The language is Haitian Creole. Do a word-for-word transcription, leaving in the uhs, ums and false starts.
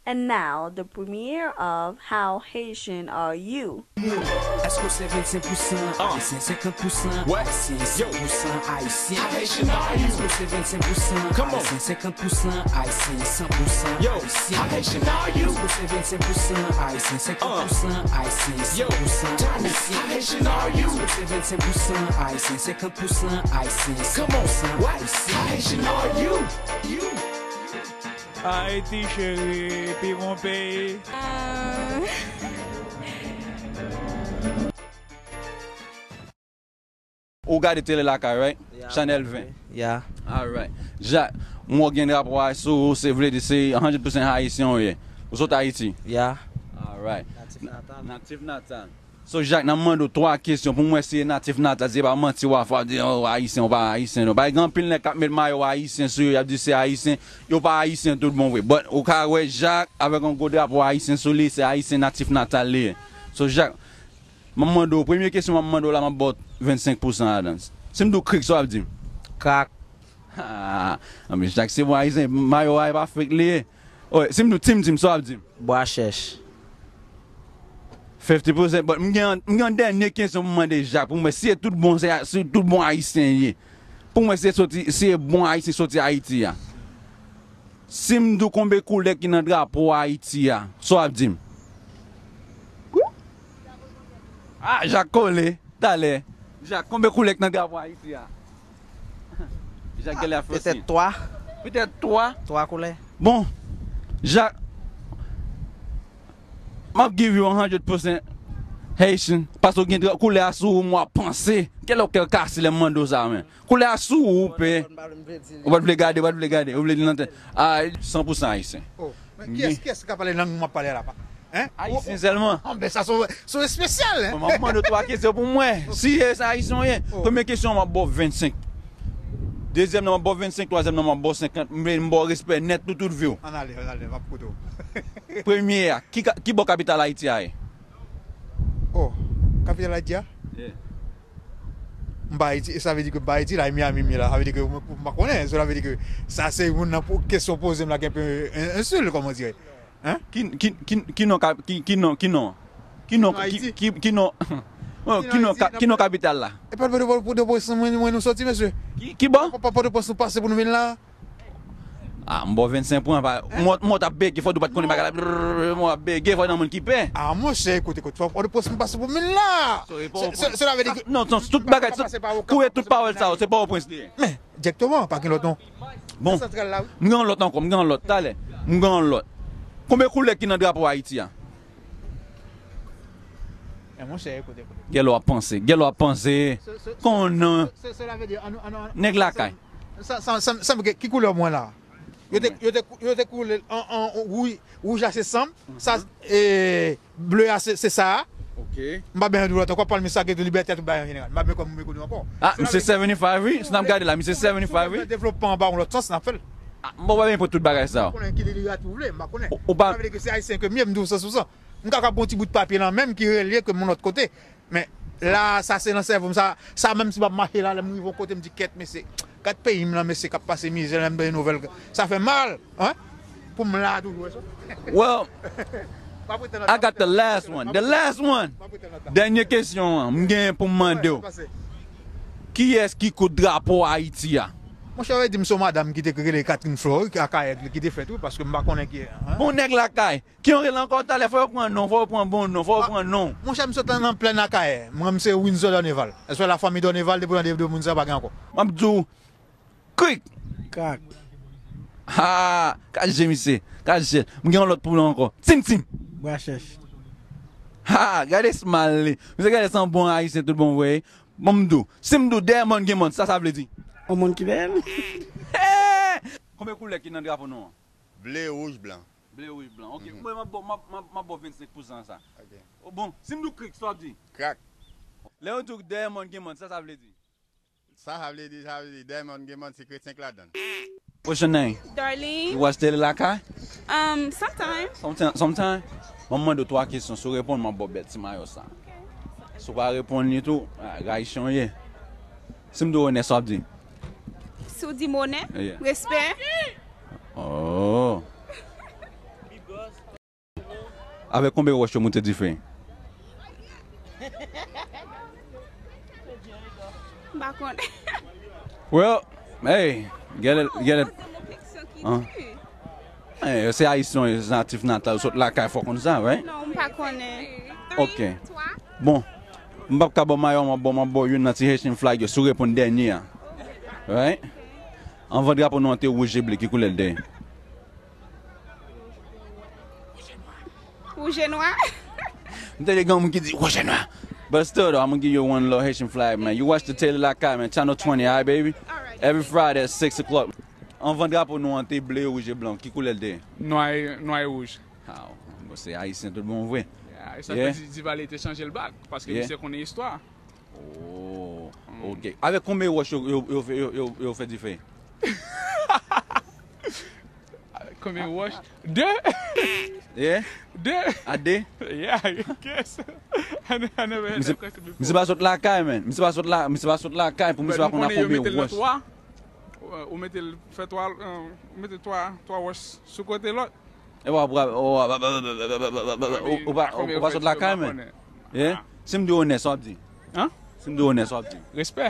And now, the premiere of How Haitian Are You? Èske w se vennsenk pousan ayisyen, senkant pousan ayisyen, san pousan ayisyen? Èske w se vennsenk pousan ayisyen, senkant pousan ayisyen, san pousan ayisyen? Èske w se vennsenk pousan ayisyen, senkant pousan ayisyen, san pousan ayisyen? Èske w se vennsenk pousan ayisyen, senkant pousan ayisyen, san pousan ayisyen? Ayiti cheri, pi bon peyi. Ah. Ou gade tele lakay, right? Yeah, Chanèl ven. Yeah. Alright. Jacques, m wè w gen drapo a sou ou, se vle di se one hundred percent Ayisyen ou ye. Ou sot Ayiti? Yeah. Alright. Natif natal. Natif natal. So, Jacques, n ap mande w twa kesyon pou m wè si e natif natal, se pa manti w ap fè, w ap di, oh, Ayisyen, ou pa Ayisyen, non. Paske gen anpil nèg k ap met mayo Ayisyen sou yo, y ap di se Ayisyen, yo pa Ayisyen tout bon vre. But, ou ka wè Jacques avèk yon gwo drapo Ayisyen sou li, se Ayisyen natif natal li ye. So, Jacques, m ap mande w, premye kesyon m ap mande w la, m ap ba w vennsenk pousan ladan. Si m di w krik, sa w ap di m? Krak. Ah, men Jacques se bon Ayisyen, mayo a e pa fake li ye. Oh, si m di w Tim Tim, sa w ap di m? Bwa chèch. Fifty percent, but m gen, m gen yon dènye kesyon pou m mande Jacques, pou m wè si e tout bon, se, si tout bon Ayisyen ye. Pou m wè si e soti, si e bon Ayisyen soti Ayiti a. Si m di w konbe koulè ki nan drapo Ayiti a, sa w ap di m? Ah, Jacques kole, talè. Jacques, konbe koulè ki nan drapo Ayiti a? Jacques genlè ap fè siy. Petèt twa. Petèt twa? Twa koulè. Bon, Jacques, m ap give you one hundred percent Haitian, paske w gen dra-, koulè a sou ou, m w ap panse. Kèlè w kè w kase lè m mande w sa, men. Koulè a sou ou, ou pè. Ou pa t vle gade, ou pa t vle gade, ou vle li nan tèt. Ah, san pousan Ayisyen. Oh, men kiyès, kiyès ki ka pale lang mwen ap pale a la, pa? Hein? Ayisyen sèlman. Ah, ben sa se, se espesyal, hein? Bon, m ap mande w twa kesyon pou m wè. Si e sa Ayisyen w ye. Oh. Premye kesyon, m ap ba w vennsenk. Dezyèm nan, m ap ba w vennsenk. Twazyèm nan, m ap ba w senkant. M vle m ba w respè nèt pou tout vi w. Ann ale, ann ale, m ap koute w. Premye a, ki ka, ki bò kapital Ayiti a ye? Oh, kapital Ayiti a? Yeah. M pa Ayiti, sa vle di ke m pa Ayiti la, e Miami m ye la, sa vle di ke mwen, m pa konnen, sa vle di ke sa se youn nan pou, kesyon poze m la ki enpe en-, ensil, kòman dire. Hein? Ki, ki, ki, ki non ka, ki, ki non, ki non? Ki non, ki, ki, ki non? Oh, ki non ka, ki non kapital la? E pa Pòtoprens mwen, mwen nou soti, mesye. Ki, ki bò? Pa, pa Pòtoprens nou pase pou nou vin la. Ah, m ba w vennsenk pwen, pa, mwen, mwen t ap bege, fò w di w pa t konnen bagay la. Brrr, mwen ap bege, fò nan moun ki pè. Ah, monchè, ekoute, ekoute, fò, fò, fò m pase pou moun la. Se, se, se la vle di ke non, non, tout bagay, koure tout pawòl sa yo, se Pòtoprens li ye. Men, dirèkteman, pa gen lòt non. Bon, m gen yon lòt ankò, m gen yon lòt, talè. M gen yon lòt. Konbyen koulè ki nan drapo Ayiti a? Men, monchè, ekoute, ekoute. Gèlè w ap panse, gèlè w ap panse. Konnen. Nèg lakay. Sa, sa, sa, sa, ki, ki koulè mwen la? Yo te, yo te, yo te koule an, an, an wouj, wouj la se san m, sa, e, ble a se, se sa a. Ok. M pa bezwen di w lòt ankò, pral men sa gen tou libète a tout bagay an jeneral. M pa bezwen kòm m rekonèt ankò. Ah, misye seventy-five, wi. Si n ap gade la, misye seventy-five, wi. Devlopman anba yon lòt sans, n ap fè l. Ah, m pa bezwen pou tout bagay sa yo. Konnen ki literati ou vle, m pa konnen. Ou, ou pa. Sa vle di ke se ayisyen ke m ye, m di w san sou san. M ka, ka pran yon ti bout papye nan men m ki relye ke m yon lòt kote. Men, la, sa se nan sèvo m, sa, sa menm si m ap mache la, lè m rive yon kote, m di, kèt, mesye, gad peyi m lan, mesye, k ap pase mizè, lè m tande nouvèl, sa fè mal, hein? Pou m la toujou, wè sa? Well, I got the last one. The last one. Dènye kesyon an, m gen pou m mande w. Kiyès ki koud drapo Ayiti a? Monchè, yo di m se yon madanm ki te rele Catherine Fleury, ki Akayè, ki te fèt, wi, paske m pa konnen ki, hein? Bon, nèg lakay. Ki yon rele ankò talè, fò yo pran non, fò yo pran bon non, fò yo pran non. Monchè, m sot nan plèn Akayè. Mwen, m se Windsor Dorneval. Èske la fanmi Dorneval, depi nan de, de moun sa pa gen ankò? M ap di w, krik! Krak! Ha! Kache misye, kache. M gen yon lòt pou nou ankò. Tim Tim! Bra chèch. Ha! Gade smile li. Misye gade san bon ayisyen tout bon vre. Bon, m di w, si m di w dèyè mòn gen mòn, sa sa vle di? Yon moun ki bèl. Konbyen koulè ki nan drapo nou an? Ble, wouj, blan. Ble, wouj, blan. Ok, mwen, m ap ba w, m ap, m ap, m ap ba w vennsenk pousan sa. Ok. Oh, bon, si m di w krik, sa w ap di? Krak. Lè yo di w dèyè mòn gen mòn, sa sa vle di? Sa sa vle di, sa vle di, dèyè mòn gen mòn, se kretyen k ladan l. What's your name? Darlene. You watch Tele Lakay? Um, sometimes. Sometime, sometime. Mwen mande w twa kesyon, si w reponn, m ap ba w bèl ti mayo sa. Ok. Si w pa reponn li tou, ah, rayisyon w ye. Si m di w onè, sa w ap di? Si w di m onè, yeah, respè. Oh. Avèk konbyen wòch yo moute dife? M pa konnen. Well, hey, gèlè, gèlè. An? Eh, se ayisyen, se natif natal, sot lakay, fò konn sa, right? Non, m pa konnen. Ok. Bon, m p ap ka ba w mayo, m ap ba w, m ap ba w youn nan ti Haitian flag yo, si w reponn dènye a. Right? Anvan drapo nou an te wouj e ble, ki koulè l te ye? Wouj e nwa. M tande gen moun ki di wouj e nwa. But still though, I'm gonna give you one little Haitian flag, man. You watch the Télé Lakay, man, channel twenty, alright, baby? Alright. Every Friday at six o'clock. Anvan drapo nou an te ble, wouj e blan, ki koulè l te ye? Nwa e, nwa e wouj. Aw, bon, se ayisyen tout bon vre. Yeah, e sa k fè Di- Divalye te chanje l back, paske misye konnen istwa. Oh, ok. Avèk konbyen wòch yo, yo, yo, fè- yo, yo, yo fè dife? Konbyen wòch? De! Yeah? De! A de? Yeah, I guess. I ne- I never heard that question before. Misye pa sot lakay, man. Misye pa sot la, misye pa sot lakay pou misye pa konn nan konbyen wòch. Ou mete l fè twa, euh, ou mete twa, twa wòch sou kote lòt. E pa, ou pa, ou pa, ou pa, ou pa sot lakay, man. Yeah? Si m di w onè, sa w ap di? An? Si m di w onè, sa w ap di? Respè.